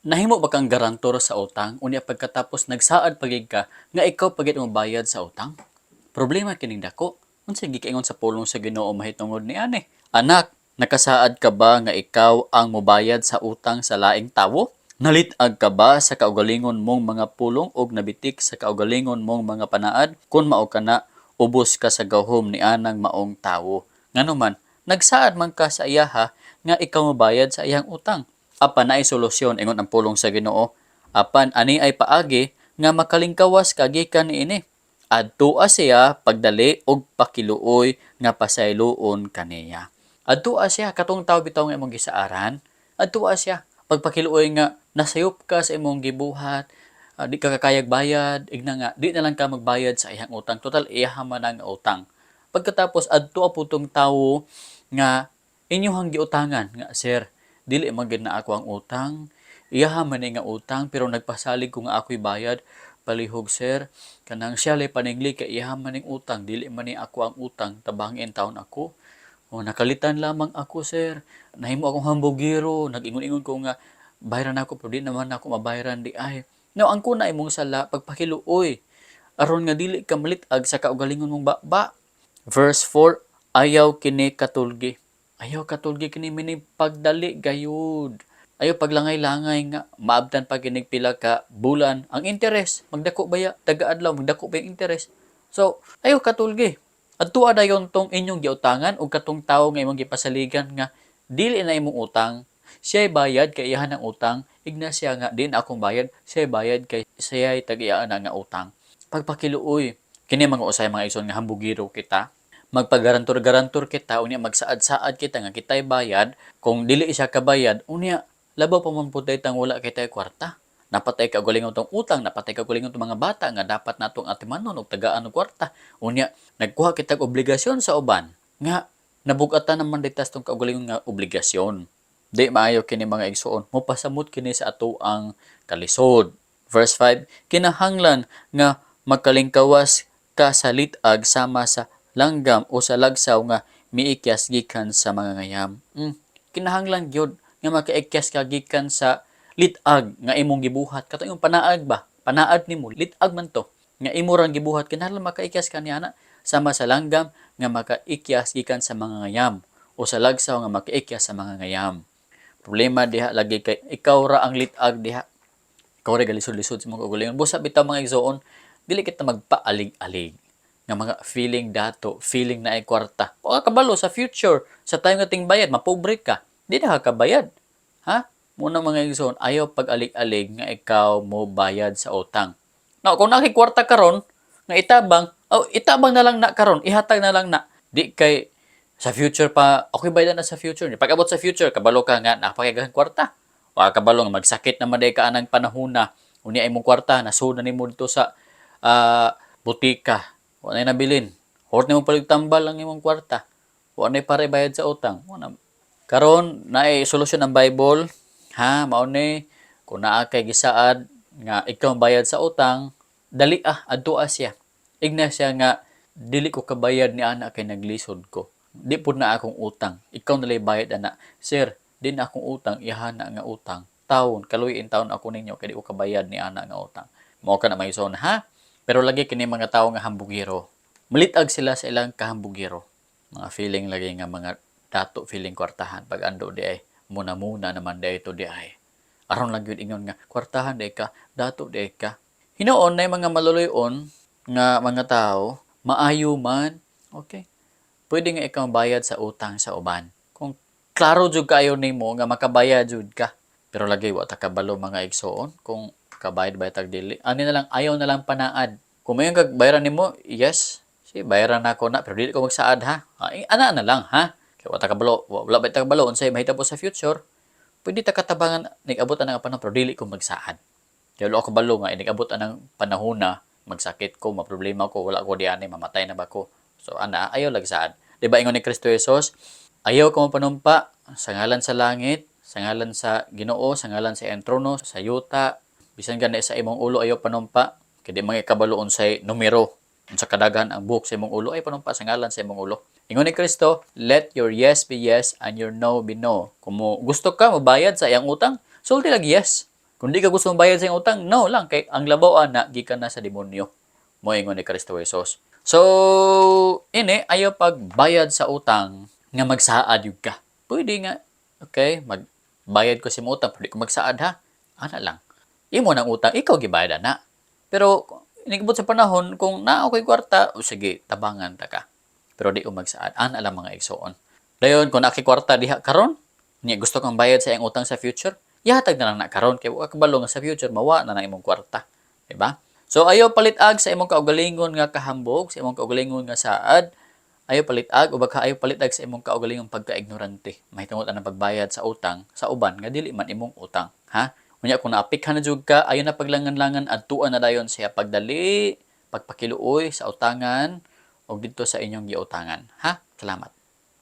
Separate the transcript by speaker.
Speaker 1: Nahimo ba kang garantor sa utang unya pagkatapos nagsaad pa gyud ka nga ikaw pa gyud mobayad sa utang? Problema kining dako. Unsa gikaingon sa pulong sa Ginoo mahitungod niani? Anak, nakasaad ka ba nga ikaw ang mobayad sa utang sa laing tawo? Nalit-ag ka ba sa kaugalingon mong mga pulong ug nabitik sa kaugalingon mong mga panaad? Kung mao kana, ubos ka sa gahom ni anang maong tawo. Ngano man, nagsaad man ka sa iyaha nga ikaw mobayad sa iyang utang. Apan naay solusyon, ingon ang pulong sa Ginoo. Apan ani ay paagi nga makalingkawas ka gikan niini. Adtoa siya pagdali og pakiluoy nga pasayloon kaniya. Adtoa siya katong tawo bitaw nga imong gisaaran. Adtoa siya pagpakiluoy nga nasayop ka sa imong gibuhat, di ka kakayag bayad, igna nga di na lang ka magbayad sa iyang utang. Total iyaha man ang utang. Pagkatapos adtoa pud tong tawo nga inyuhang giutangan nga, "Sir, dili man gyud na ako ang utang. Iyaha man ni nga utang pero nagpasalig ko nga ako'y bayad. Palihog, sir, kanang siya lay paningli kay iyaha man ning utang, dili man ni ako ang utang, tabangin taon ako. O nakalitan lamang ako, sir. Nahimo akong hambugiro, nag-ingon-ingon ko nga bayaran ako pero di naman ako mabayaran di ay." Now, ang kuna imong sala, pagpakiluoy aron nga dili ka malit-ag sa kaugalingon mong baba. Verse 4, ayaw kini katulgi. Ayaw katulgi kini, mini pagdali gayud. Ayaw paglangay-langay nga maabtan pa kinig pila ka bulan ang interest magdako baya, taga-adlaw magdako pa yung interest. So, ayaw katulgi. Adtoa dayon tong inyong giutangan ug katong tawo nga imong gipasaligan nga dili na imong utang, siya'y bayad kay iyahan ang utang, igna siya nga di na akong bayad, siya'y bayad kay siya'y tag-iyaan na nga utang. Pagpakiluoy. Kini mga usay, mga igsoon, nga hambugiro kita, magpagarantor-garantor kita, unya magsaad-saad kita nga kita'y bayad. Kung dili siya kabayad, unya labaw pa man pud tang wala kita'y kwarta. Napatay kaugalingon tong utang, napatay kaugalingon tong mga bata nga dapat natong atimanon og tagaan og kwarta. Unya nagkuha kitag obligasyon sa uban nga nabugatan naman ditas tong kaugalingon nga obligasyon. Di maayo kini, mga igsoon, mopasamot kini sa ato ang kalisod. Verse 5, kinahanglan nga magkalingkawas ka sa lit-ag sama sa langgam o sa lagsaw nga miikyas gikan sa mga ngayam. Kinahanglan gyud nga makaikyas ka gikan sa lit-ag nga imong gibuhat. Katong imong panaag ba? Panaad nimo, lit-ag man to. Nga imo rang gibuhat, kinahanglan makaikyas ka niana sama sa langgam nga makaikyas gikan sa mga ngayam o sa lagsaw nga makaikyas sa mga ngayam. Problema diha lagi kay ikaw ra ang lit-ag diha. Ikaw ra galisod-lisod sa mga kaugalingon. Busa bitaw, mga igsoon, dili kita magpaalig-alig nga mga feeling dato, feeling na ay kwarta. O kabalo sa future, sa time nga ting bayad, mapobre ka. Di na ka kabayad. Ha? Muna, mga igsoon, ayaw pag-alig-alig nga ikaw mo bayad sa utang. Now, kung nakikwarta karon nga itabang, oh, itabang na lang na karon, ihatag na lang na. Di kay sa future pa, okay bayad na sa future. Pag abot sa future, kabalo ka nga napakigahang kwarta. Wa kabalo nga magsakit naman day ka anang panahon na unya imong kwarta nasud na nimo dito sa butika. Wa na nabilin. Hort nimo palig tambal ang imong kwarta. Wa na para bayad sa utang. Wa na. Karon naay solusyon ang Bible, ha, mao ni kung naa kay gisaad nga ikaw ang bayad sa utang, dali ah, adtoa siya. Igna siya nga dili ko kabayad ni ana kay naglisod ko. Di pud na akong utang. Ikaw na lay bayad ana. Sir, di na akong utang, iyahan na nga utang. Taon, kaluyin taon ako ninyo kay di ko kabayad ni ana nga utang. Mao ka na may son, ha? Pero lagi kini mga tawo nga hambugiro. Malitag sila sa ilang kahambugiro. Mga feeling lagi nga mga dato, feeling kwartahan pag ando di ay muna-muna naman di ito di ay. Aron lang gyud ingon nga kwartahan di ka, dato di ka. Hinuon na mga maluluyon nga mga tao, maayo man, okay. Pwede nga ikaw bayad sa utang sa uban. Kung klaro jud kayo nimo nga makabayad jud ka. Pero lagi wa ta kabalo, mga igsoon, kung kabayad ba tag dili. Ani na lang, ayaw na lang panaad. Kung mayon kag bayaran nimo, yes, si bayaran na ako na pero dili ko magsaad, ha. Ay, ana na lang, ha. Kay wa ta kabalo, wala ba ta kabalo unsay mahitabo sa future. Pwede ta katabangan nig-abot ang panahon pero dili ko magsaad. Kaya wala ko kabalo nga inig-abot anang panahon na magsakit ko, maproblema ko, wala ko diani, mamatay na ba ko. So ana, ayaw lagsaad. Di ba ingon ni Kristo Jesus, ayaw ko mapanumpa sa ngalan sa langit, sa ngalan sa Ginoo, sa ngalan sa iyang trono, sa yuta, bisan gani sa imong ulo ayaw panumpa, kay di mga kabalo unsay numero, unsa kadaghan ang buhok sa imong ulo, ay panumpa sa ngalan sa imong ulo. Ingon ni Kristo, "Let your yes be yes and your no be no." Kung mo gusto ka mobayad sa iyang utang, sulti lang yes. Kung di ka gusto mobayad sa imong utang, no lang kay ang labaw ana gikan na sa demonyo. Moingon ni Kristo Jesus. So, ini ayaw pagbayad sa utang nga magsaad yun ka. Pwede nga, okay, magbayad ko sa imong utang, pero di ko magsaad ha. Ana lang. Imo nang utang, ikaw gibayad na. Pero inigabot sa panahon, kung naa ko'y kwarta, o sige, tabangan ta ka. Pero di ko magsaad. Ana lang, mga igsoon. Dayon, kung naa kay kwarta diha karon, niya gusto kang bayad sa iyang utang sa future, ihatag na lang na karon kay wa ka kabalo nga sa future mawa na na imong kwarta. Diba? So ayaw palitag sa imong kaugalingon nga kahambog, sa imong kaugalingon nga saad, ayaw palitag o baka ayaw palitag sa imong kaugalingong pagka-ignorante mahitungod ang pagbayad sa utang sa uban nga dili man imong utang, ha? Unya kung naapikhan na jud ka, ayaw na paglangan-langan, adtuan na dayon siya pagdali, pagpakiluoy sa utangan o didto sa inyong giutangan, ha? Salamat.